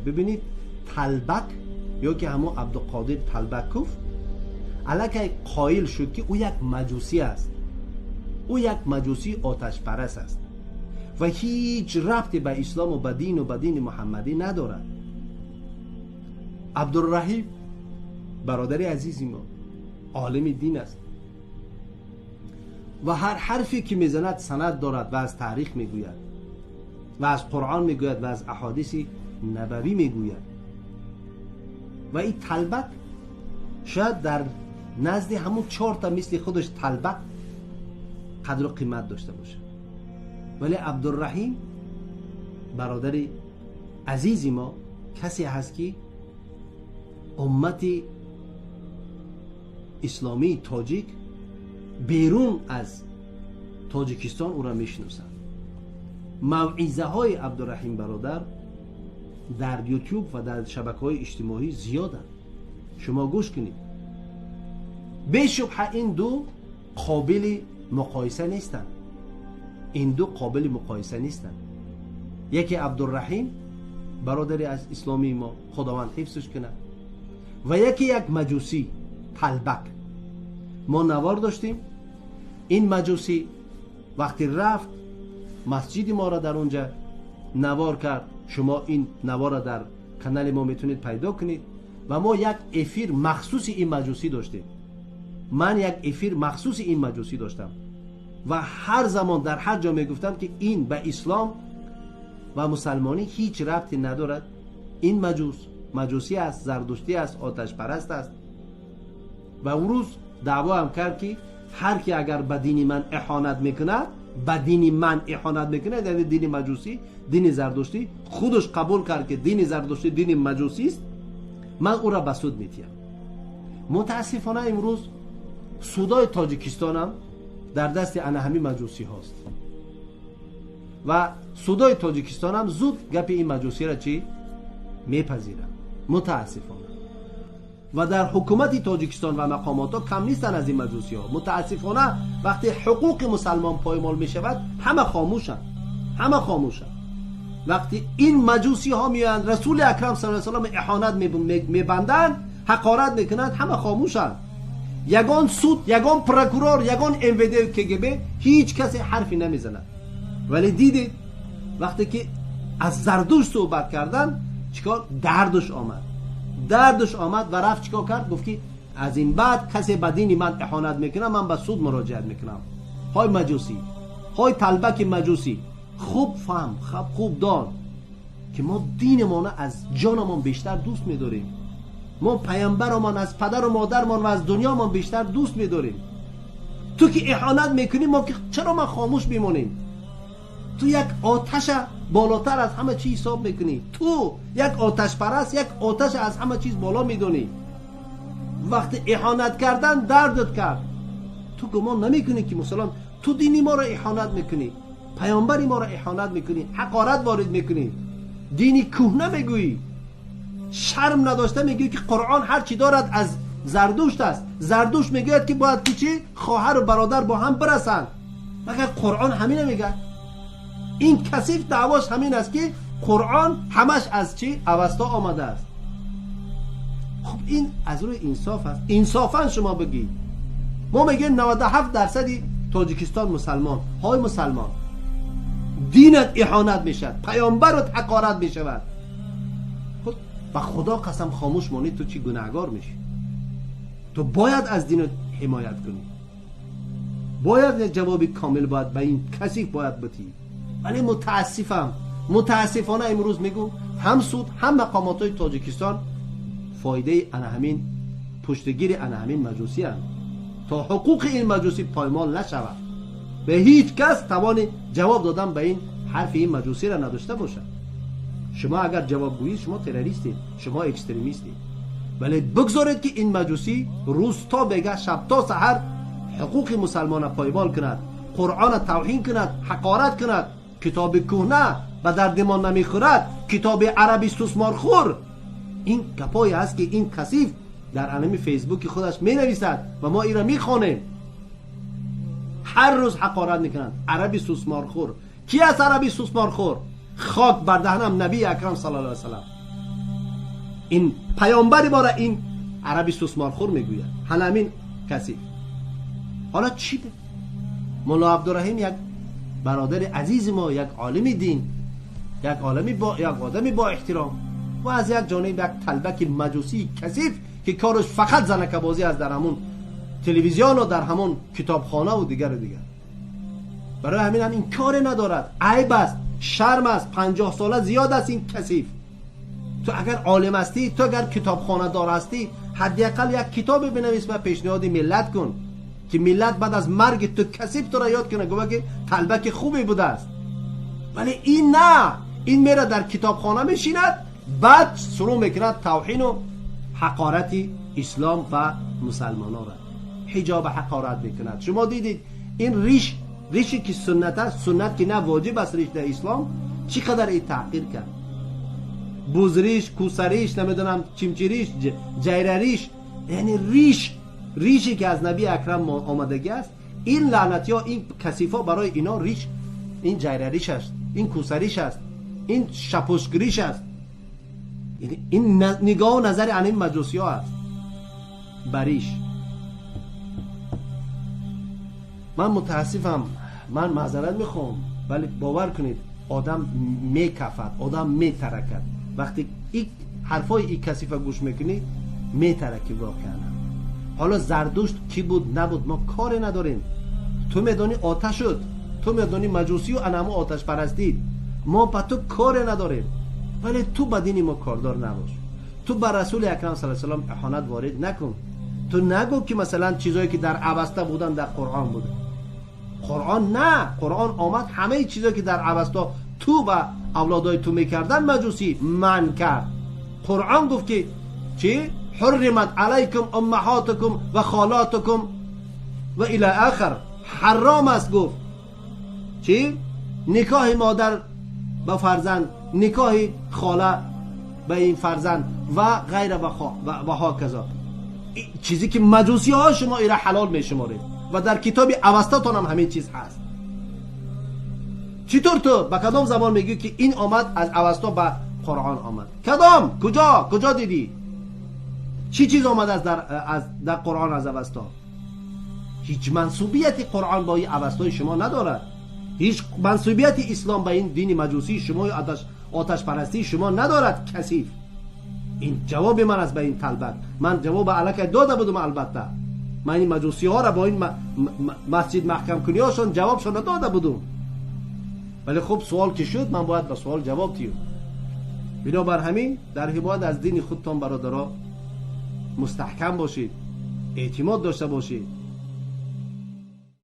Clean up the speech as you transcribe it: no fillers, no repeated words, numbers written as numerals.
Бибинед, Талбак ё ки ҳамон Абдуқодир Талбаков аллакай қоил шуд, ки ӯ як маҷусӣ аст, ӯ як маҷусии оташпараст аст ва ҳеҷ рабте ба ислому ба дину ба дини муҳаммадӣ надорад. Абдурраҳим, бародари азизи мо, олими дин аст ва ҳар ҳарфе ки мезанад, санад дорад ва аз таърих мегӯяд ва аз Қуръон мегӯяд ва аз аҳодиси набавӣ мегӯяд. Ва ин Талбак шояд дар назди ҳамун чорта мисли худаш талбак қадру қимат дошта бошад, вале Абдурраҳим, бародари азизи мо, касе ҳаст, ки уммати исломии тоҷик берун аз Тоҷикистон ӯро мешиносанд. Мавъизаҳои Абдурраҳим бародар дар Ютуб ва дар шабакаҳои иҷтимоӣ зиёданд, шумо гӯш кунед. Бешубҳа, ин ду қобили муқоиса нестанд, ин ду қобили муқоиса нестанд. Яке Абдурраҳим, бародари аз исломии мо, Худованд ҳифзш кунад, ва яке як маҷусӣ Талбак. Мо навор доштем, ин маҷусӣ вақте рафт, масҷиди моро дар онҷа навор кард. Шумо ин наворро дар канали мо метавонед пайдо кунед. Ва мо як эфир махсуси ин маҷусӣ доштем, ман як эфир махсуси ин маҷусӣ доштам ва ҳар замон дар ҳар ҷо мегуфтам, ки ин ба ислом ва мусалмонӣ ҳеҷ рабте надорад, ин маҷус маҷусӣ аст, зардуштӣ аст, оташпараст аст. Ва он рӯз даъво ҳам кард, ки ҳар ки агар ба дини ман иҳонат мекунад, ба дини ман иҳонат мекунад, яъне дини маҷусӣ, дини зардуштӣ, худаш қабул кард, ки дини зардуштӣ дини маҷусист, ман ӯро ба суд метиҳам. Мутаассифона, имрӯз судои Тоҷикистонам дар дасти ана ҳамин маҷусӣ ҳост ва судои Тоҷикистонам зуд гапи ин маҷусиро чӣ мепазирад, мутаассифона. Ва дар ҳукумати Тоҷикистон ва мақомотҳо кам нестанд аз ин маҷусиҳо. Мутаассифона, вақте ҳуқуқи мусалмон поймол мешавад, ҳама хомӯшанд, ҳама хомӯшанд. Вақте ин маҷусиҳо меоянд, Расули Акрам са салам иҳонат мебанданд, ҳақорат мекунанд, ҳама хомӯшанд. Ягон суд, ягон прокурор, ягон МВД, КГБ, ҳеҷ касе ҳарфе намезанад. Вале дидед, вақте ки аз Зардушт суҳбат кардан, чикор дардаш омад, дардаш омад ва рафт, чикор кард? Гуфт, ки аз ин баъд касе ба дини ман иҳонат мекунад, ман ба суд муроҷиат мекунам. Ҳой маҷусӣ, ҳой Талбаки маҷусӣ, хуб фаҳм, хуб дон, ки мо динамона аз ҷонамон бештар дӯст медорем, мо паямбарамон аз падару модармон ва аз дунёмон бештар дӯст медорем. Ту ки иҳонат мекунӣ, мо ки чаро ман хомӯш мемонем? Ту як оташа болотар аз ҳама чиз ҳисоб мекунӣ, ту як оташпараст, як оташа аз ҳама чиз боло медонӣ. Вақти иҳонат кардан дардат кард. Ту гумон намекунӣ, ки мусалмон, ту дини моро иҳонат мекунӣ, паёмбари моро иҳонат мекунӣ, ҳақорат ворид мекунӣ, дини кӯҳна мегӯӣ, шарм надошта мегӯӣ, ки Қуръон ҳар чӣ дорад, аз Зардушт аст. Зардушт мегӯяд, ки бояд ки чӣ хоҳару бародар бо ҳам бирасанд. Магар Қуръон ҳамина мегӯяд? Ин касиф даъвош ҳамин аст, ки Қуръон ҳамаш аз чӣ Авасто омадааст. Хуб, ин аз рӯи инсоф аст? Инсофан шумо бигӣ. Мо мегӯем, 97 дарсади Тоҷикистон мусалмон. Ҳой мусалмон, динат иҳонат мешавад, паёмбарат ҳақорат мешавад, ба Худо қасам, хомӯш монӣ, ту чӣ гунаҳгор мешӣ. Ту бояд аз динат ҳимоят кунӣ, бояд як ҷавоби комил бояд ба ин касиф бояд битӣ. Вале мутаассифам, мутаассифона, имрӯз мегӯм, ҳам суд, ҳам мақомотҳои Тоҷикистон фоидаи ана ҳамин, пуштигири ана ҳамин маҷусианд, то ҳуқуқи ин маҷусӣ поймол нашавад. Ба ҳеҷ кас тавони ҷавоб додан ба ин ҳарфи ин маҷусиро надошта бошад. Шумо агар ҷавоб гӯед, шумо террористед, шумо экстремистед. Вале бигзоред, ки ин маҷусӣ рӯз то бегаҳ, шаб то саҳар ҳуқуқи мусалмона поймол кунад, Қуръона тавҳин кунад, ҳақорат кунад, китоби кӯҳна ба дарди мо намехӯрад, китоби араби сусморхӯр. Ин гапое аст, ки ин касиф дар анами Фейсбуки худаш менависад ва мо инро мехонем. Ҳар рӯз ҳақорат мекунанд. Араби сусморхӯр. Ки аст араби сусморхӯр? Хок бар даҳнам, Набии Акрам саллаллоҳу алайҳи васаллам. این پیامبر ما را این عربی سوسمارخور میگوید، همین کسی. حالا چی به ملا عبدالرحیم یک برادر عزیز ما، یک عالم دین، یک عالمی با یک آدمی با احترام و از یک جانب یک تلبک مجوسی کثیف که کارش فقط زنکه بازی است در همون تلویزیون و در همون کتابخانه و دیگر و دیگر. برای همین هم این کار ندارد، عیب است، شرم است. 50 ساله زیاد است این کثیف. تو اگر عالم هستی، تو اگر کتابخانه دار هستی، حداقل یک کتاب بنویس و پیشنهاد ملت کن که ملت بعد از مرگ تو کثیف تو را یاد کنه، گویا که تلبک خوبی بوده است. ولی این نه، این میره در کتابخانه میشیند، بعد شروع میکند توهین و حقارت اسلام و مسلمان را، حجاب حقارت میکند. شما دیدید این ریش، ریشی که سنت است، سنت که نه واجب است ریش در اسلام، چقدر این تحقیر کرد. بوزریش، کوسریش، نمیدونم چیمچیریش، جیرریش، یعنی ریش، ریشی که از نبی اکرم آمدگی است، این لعنتی ها، این کثیفا برای اینا ریش، این جیرریش است، این کوسریش است، این شپشکریش است. این نگاه و نظر این مجوسی ها است بریش. من متاسفم، من معذرت میخوام، ولی باور کنید آدم میکفد، آدم میترکد وقتی این حرفای این کثیفه گوش میکنی، میترکی واقعا. حالا زردشت کی بود نبود ما کاری نداریم. تو میدانی آتش شد، تو میدانی مجوسی و انمو آتش پرستی، ما با تو کاری نداریم، ولی تو به دین ما کاردار نباش. تو بر رسول اکرم صلی الله علیه و سلم اهانت وارد نکن. تو نگو که مثلا چیزایی که در اوستا بودن در قرآن بوده. قرآن نه، قرآن آمد همه چیزایی که در اوستا تو و اولادای تو میکردن مجوسی من کرد. قرآن گفت که چی؟ حرمت علیکم امهاتکم و خالاتکم و الی آخر. حرام است گفت چی؟ نکاح مادر به فرزند، نکاح خاله به این فرزند و غیره و هکذا. چیزی که مجوسی ها شما ایره حلال می شمارید و در کتاب اوستاتون هم همین چیز هست. چطور تو به کدام زبان میگی که این آمد از اوستا به قرآن آمد؟ کدام؟ کجا؟ کجا دیدی؟ چی چیز آمد از در قرآن از اوستا؟ هیچ منسوبیت قرآن با این اوستای شما ندارد. هیچ منسوبیت اسلام به این دین مجوسی شما و آتش پرستی شما ندارد کثیف. این جواب من است به این طلبت. من جواب علیک داده بودم. البته من این مجوسی ها را با این مسجد محکم کنی هاشون جوابشون داده بودم، ولی خب سوال که شد من باید به سوال جواب دیم. بنابر همین در حمایت از دین خودتان برادرها مستحکم باشید، اعتماد داشته باشید.